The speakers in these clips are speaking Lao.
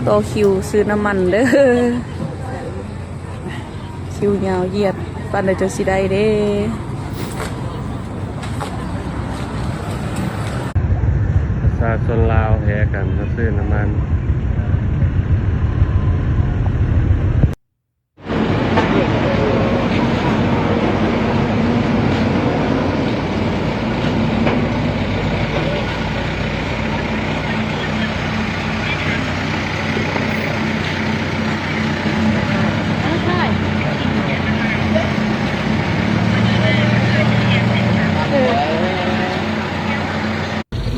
ຕໍ່ຄິວຊື້ນ້ຳມັນເດີ້ ຄິວຍາວຢຽດ ປານໃດຈັ່ງຊິໄດ້ເດ້. ປະຊາຊົນລາວແຫ່ກັນມາຊື້ນ້ຳມັນ.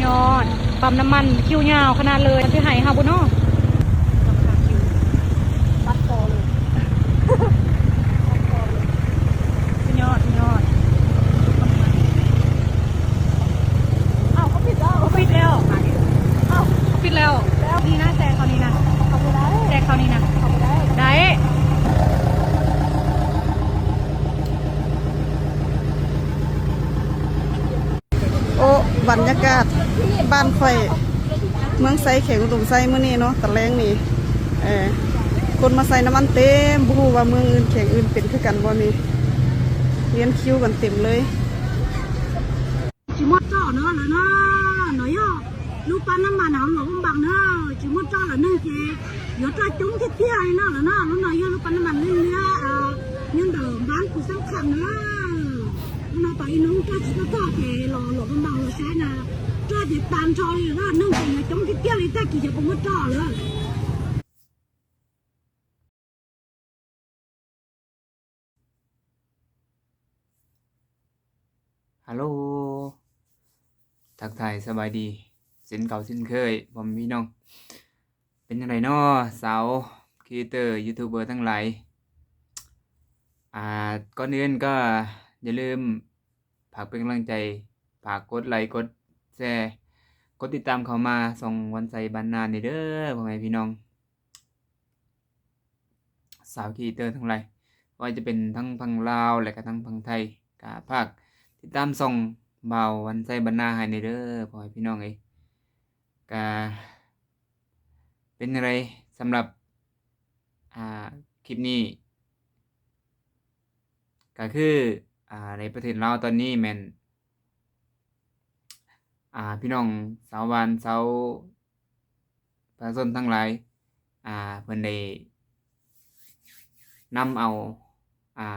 ຍອດ ປ້ຳນ້ຳມັນ ຄິວຍາວຂະໜາດເລີຍ ມັນຊິໃຫ້ເຮົາບໍ່ເນາະ? ຕັດຕໍ່ເລີຍ ສຸດຍອດ ສຸດຍອດ. ອ້າວ ເຂົາປິດແລ້ວ ເຂົາປິດແລ້ວ ອ້າວ ເຂົາປິດແລ້ວ ແລ້ວ ນີ້ນະ ແຊກເຂົ້ານີ້ນະ ເຂົ້າບໍ່ໄດ້ ແຊກເຂົ້ານີ້ນະ ເຂົ້າບໍ່ໄດ້ ໄດ້. ໂອ້ ບັນຍາກາດບ້ານຂ້ອຍ ເມືອງໄຊ ແຂວງອຸດົມໄຊ ມື້ນີ້ເນາະ ຕອນແລງນີ້ ເອີ ຄົນມາໃສ່ນ້ຳມັນເຕັມ ບໍ່ຮູ້ວ່າເມືອງອື່ນ ແຂວງອື່ນເປັນຄືກັນບໍ່ນີ້ ລຽນຄິວກັນເຕັມເລີຍ. ຈະໝົດເຈາະເນາະ ລະເນາະ ເນາະ ລູກປ້ຳນ້ຳມັນເຮົາຫຼວງພະບາງເນາະ ຈະໝົດເຈາະລະ ໜຶ່ງເຈ ຢາກຈະຈົງເທດທ່ຽວເນາະ ລະເນາະ ລູກນ້ອຍ ເຮັດລູກປ້ຳນ້ຳມັນເລື່ອຍ ເອີ ຍັງດອກບ້ານກູສຳຄັນເນາະ ເນາະ ປາກອີໜຸ່ງ ຈະຊິເຈາະເທ ຫຼວງພະບາງ ຫຼວງຊາຍນະ ຈະຕິດຕາມຊ່ອຍເນາະ ໜຶ່ງເຈ ຢາກຈະຈົງເທດທ່ຽວ ແຕ່ກີ້ຈະບໍ່ໝົດເຈາະເລີຍ. ຮາໂລ ທັກທາຍສະບາຍດີເຊັ່ນເກົ່າເຊັ່ນເຄີຍ ພໍ່ແມ່ພີ່ນ້ອງ ເປັນຈັ່ງໃດນໍ ຊາວຄຣີເອເຕີ ຢູທູບເບີທັງຫຼາຍ? ອາ ກ່ອນອື່ນກໍຢ່າລືມຝາກເປັນກຳລັງໃຈ ຝາກກົດໄລກ໌ ກົດແຊ ກົດຕິດຕາມເຂົ້າມາຊ່ອງວັນໄຊບ້ານນານີ້ເດີ້ ພໍ່ແມ່ພີ່ນ້ອງ. ຊາວຄຣີເອເຕີທັງຫຼາຍ ບໍ່ວ່າຈະເປັນທັງຝັ່ງລາວ ແລະກະທັງຝັ່ງໄທ ກະຝາກຕິດຕາມຊ່ອງບ່າວວັນໄຊບັນນາໃຫ້ແດ່ເດີ້ ພໍ່ແມ່ພີ່ນ້ອງເອີຍ. ກະເປັນຈັ່ງໃດສຳລັບ ອາ ຄລິບນີ້ ກະຄື ອາ ໃນປະເທດລາວຕອນນີ້ແມ່ນ ອາ ພີ່ນ້ອງຊາວບ້ານ ຊາວປະຊາຊົນທັງຫຼາຍ ອາ ເພິ່ນໄດ້ນຳເອົາ ອາ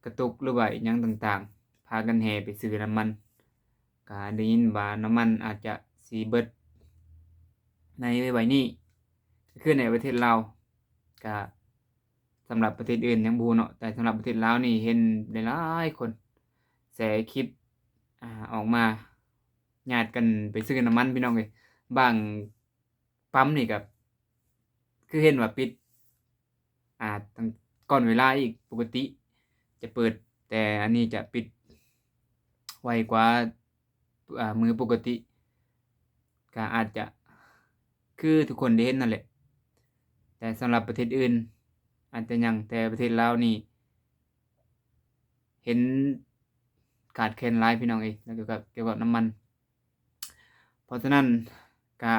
ກະຕຸກ ຫຼືວ່າອີ່ຫຍັງຕ່າງໆ ພາກັນແຫ່ໄປຊື້ນ້ຳມັນ. ກະໄດ້ຍິນວ່ານ້ຳມັນອາດຈະຊິເບິດໃນໄວໆນີ້ ກະຄືໃນປະເທດລາວ ກະ ສຳລັບປະເທດອື່ນຍັງບໍ່ຮູ້ເນາະ ແຕ່ສຳລັບປະເທດລາວນີ້ເຫັນຫຼາຍໆຄົນແຊຄລິບ ອາ ອອກມາ ຍາດກັນໄປຊື້ນ້ຳມັນ ພີ່ນ້ອງເອີຍ. ບາງປ້ຳນີ້ກະຄືເຫັນວ່າປິດ ອາ ຕັ້ງກ່ອນເວລາອີກ ປົກກະຕິຈະເປີດ ແຕ່ອັນນີ້ຈະປິດໄວກວ່າ ອາ ມື້ປົກກະຕິ ກະອາດຈະຄືທຸກຄົນໄດ້ເຫັນນັ້ນແຫຼະ ແຕ່ສຳລັບປະເທດອື່ນອາດຈະຍັງ ແຕ່ປະເທດລາວນີ້ເຫັນຂາດແຄນຫຼາຍ ພີ່ນ້ອງເອີຍ ແລ້ວກະກ່ຽວກັບນ້ຳມັນ. ເພາະສະນັ້ນກະ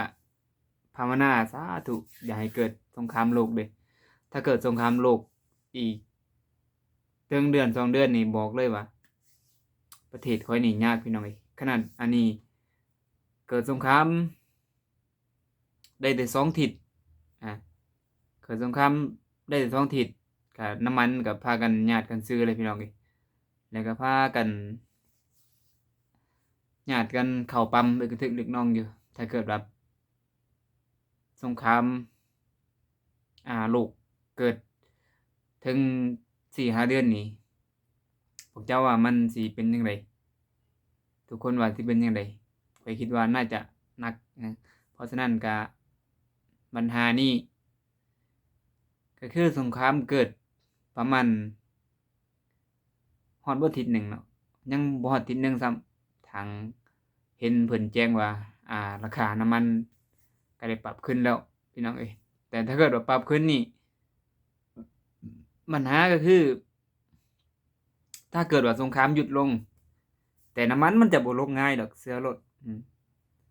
ພາວະນາສາທຸ ຢ່າໃຫ້ເກີດສົງຄາມໂລກເດີ້. ຖ້າເກີດສົງຄາມໂລກອີກເຖິງເດືອນສອງເດືອນນີ້ ບອກເລີຍວ່າປະເທດຂ້ອຍນີ້ຍາກ ພີ່ນ້ອງເອີຍ. ຂະໜາດອັນນີ້ເກີດສົງຄາມໄດ້ແຕ່ສອງທິດ ອາ ເກີດສົງຄາມໄດ້ແຕ່ສອງທິດ ກະນ້ຳມັນກະພາກັນຍາດກັນຊື້ເລີຍ ພີ່ນ້ອງເອີຍ. ແລ້ວກະພາກັນຍາດກັນເຂົ້າປ້ຳ ເອີກກະທຶກເລັກນ້ອງຢູ່. ຖ້າເກີດວ່າສົງຄາມ ອາ ໂລກເກີດເຖິງສີ່ຫ້າເດືອນນີ້ ພວກເຈົ້າວ່າມັນຊິເປັນຈັ່ງໃດ? ທຸກຄົນວ່າຊິເປັນຈັ່ງໃດ? ຂ້ອຍຄິດວ່າໜ້າຈະໜັກນະ. ເພາະສະນັ້ນກະບັນຫານີ້ ກະຄືສົງຄາມເກີດປະມານ ຮອດບໍ່ທິດໜຶ່ງເນາະ ຍັງບໍ່ຮອດທິດໜຶ່ງຊ້ຳ ທາງເຫັນເພິ່ນແຈ້ງວ່າ ອາ ລາຄານ້ຳມັນກະໄດ້ປັບຂຶ້ນແລ້ວ ພີ່ນ້ອງເອີຍ. ແຕ່ຖ້າເກີດວ່າປັບຂຶ້ນນີ້ ບັນຫາກະຄື ຖ້າເກີດວ່າສົງຄາມຢຸດລົງ ແຕ່ນ້ຳມັນມັນຈະບໍ່ລົງງ່າຍດອກ ເຊື່ອໂລດ. ອືມ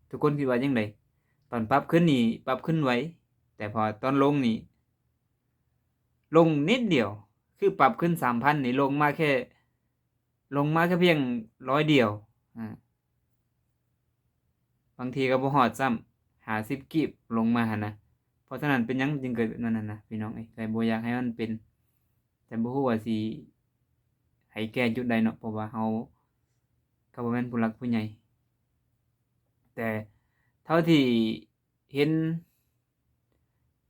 ທຸກຄົນຄິດວ່າຈັ່ງໃດ? ຕອນປັບຂຶ້ນນີ້ປັບຂຶ້ນໄວ ແຕ່ພໍຕອນລົງນີ້ ລົງນິດດຽວ ຄືປັບຂຶ້ນສາມພັນນີ້ ລົງມາແຄ່ ລົງມາແຄ່ພຽງຮ້ອຍດຽວ ອາ ບາງທີກໍບໍ່ຮອດຊ້ຳ ຫ້າສິບກີບລົງມາຫັ້ນນະ. ເພາະສະນັ້ນ ເປັນຫຍັງມັນຈຶ່ງເກີດແບບນັ້ນຫັ້ນນະ ພີ່ນ້ອງເອີຍ? ແຕ່ບໍ່ຢາກໃຫ້ມັນເປັນ ແຕ່ບໍ່ຮູ້ວ່າຊິໃຫ້ແກ້ຈຸດໃດເນາະ ເພາະວ່າເຮົາກໍບໍ່ແມ່ນຜູ້ຫຼັກຜູ້ໃຫຍ່. ແຕ່ເທົ່າທີ່ເຫັນ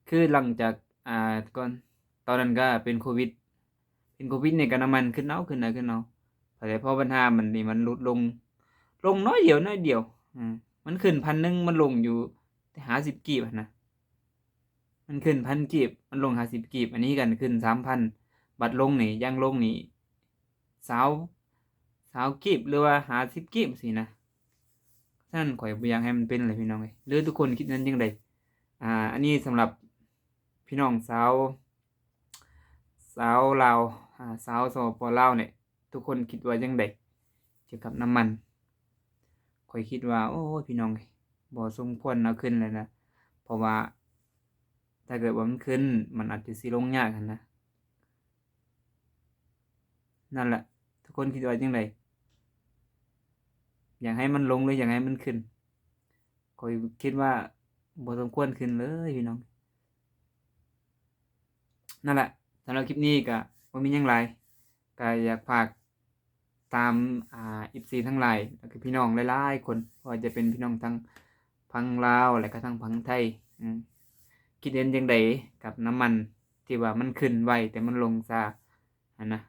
ຄືຫຼັງຈາກ ອ່າ ກ່ອນ ຕອນນັ້ນກໍເປັນໂຄວິດ ເປັນໂຄວິດນີ້ກໍນ້ຳມັນຂຶ້ນເອົາ ຂຶ້ນເອົາ ຂຶ້ນເອົາ ແຕ່ພໍບັນຫາມັນນີ້ມັນຫຼຸດລົງ ລົງໜ້ອຍດຽວ ໜ້ອຍດຽວ ອາ ມັນຂຶ້ນພັນໜຶ່ງ ມັນລົງຢູ່ແຕ່ຫ້າສິບກີບຫັ້ນນະ ມັນຂຶ້ນພັນກີບ ມັນລົງຫ້າສິບກີບ ອັນນີ້ກໍຂຶ້ນສາມພັນ ບັດລົງນີ້ ຢ່າງລົງນີ້ ຊາວ ຊາວກີບ ຫຼືວ່າຫ້າສິບກີບຊີ້ນະ. ສະນັ້ນຂ້ອຍບໍ່ຢາກໃຫ້ມັນເປັນແຫຼະ ພີ່ນ້ອງເອີຍ. ຫຼືທຸກຄົນຄິດເຫັນຈັ່ງໃດ? ອ່າ ອັນນີ້ສຳລັບພີ່ນ້ອງຊາວ ຊາວລາວ ອ່າ ຊາວ ສປປ ລາວນີ້ ທຸກຄົນຄິດວ່າຈັ່ງໃດກ່ຽວກັບນ້ຳມັນ? ຂ້ອຍຄິດວ່າ ໂອ້ຍ ພີ່ນ້ອງເອີຍ ບໍ່ສົມຄວນເອົາຂຶ້ນແລ້ວນະ ເພາະວ່າຖ້າເກີດວ່າມັນຂຶ້ນ ມັນອາດຈະຊິລົງຍາກຫັ້ນນະ. ນັ້ນແຫຼະ ທຸກຄົນຄິດວ່າຈັ່ງໃດ? ຢາກໃຫ້ມັນລົງ ຫຼື ຢາກໃຫ້ມັນຂຶ້ນ? ຂ້ອຍຄິດວ່າບໍ່ສົມຄວນຂຶ້ນເລີຍພີ່ນ້ອງ. ນັ້ນແຫຼະ ສຳລັບຄລິບນີ້ກໍບໍ່ມີຫຍັງຫຼາຍ ກໍຢາກຝາກ ຕາມ ອ່າ ເອັຟຊີທັງຫຼາຍ ແລ້ວກໍພີ່ນ້ອງຫຼາຍໆຄົນ ບໍ່ວ່າຈະເປັນພີ່ນ້ອງທັງຝັ່ງລາວ ແລະກະທັງຝັ່ງໄທ ອາ ຄິດເຫັນຈັ່ງໃດກັບນ້ຳມັນທີ່ວ່າມັນຂຶ້ນໄວ ແຕ່ມັນລົງຊ້າຫັ້ນນະ?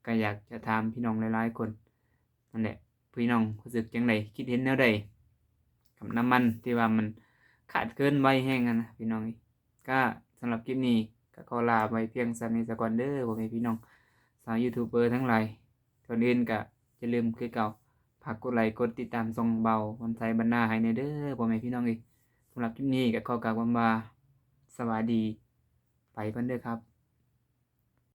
ກໍຢາກຈະຖາມພີ່ນ້ອງຫຼາຍໆຄົນນັ້ນແຫຼະ ພີ່ນ້ອງຮູ້ສຶກຈັ່ງໃດ ຄິດເຫັນແນວໃດກັບນ້ຳມັນທີ່ວ່າມັນຂາດເຂີນໄວແຮງຫັ້ນນະ ພີ່ນ້ອງເອີຍ. ກະສຳລັບຄລິບນີ້ກະຂໍລາໄວ້ພຽງສ່ຳນີ້ສາກ່ອນເດີ ພໍ່ແມ່ພີ່ນ້ອງຊາວຢູທູບເບີທັງຫຼາຍ. ກ່ອນອື່ນກະຢ່າລືມຄືເກົ່າ ຝາກກົດໄລກົດຕິດຕາມຊ່ອງເບົາວັນໄຊບັນນາໃຫ້ແດ່ເດີ ພໍ່ແມ່ພີ່ນ້ອງເອີຍ. ສຳລັບຄລິບນີ້ກະຂໍກ່າວຄຳວ່າ ສະບາຍດີ ໄປກ່ອນເດີຄັບ.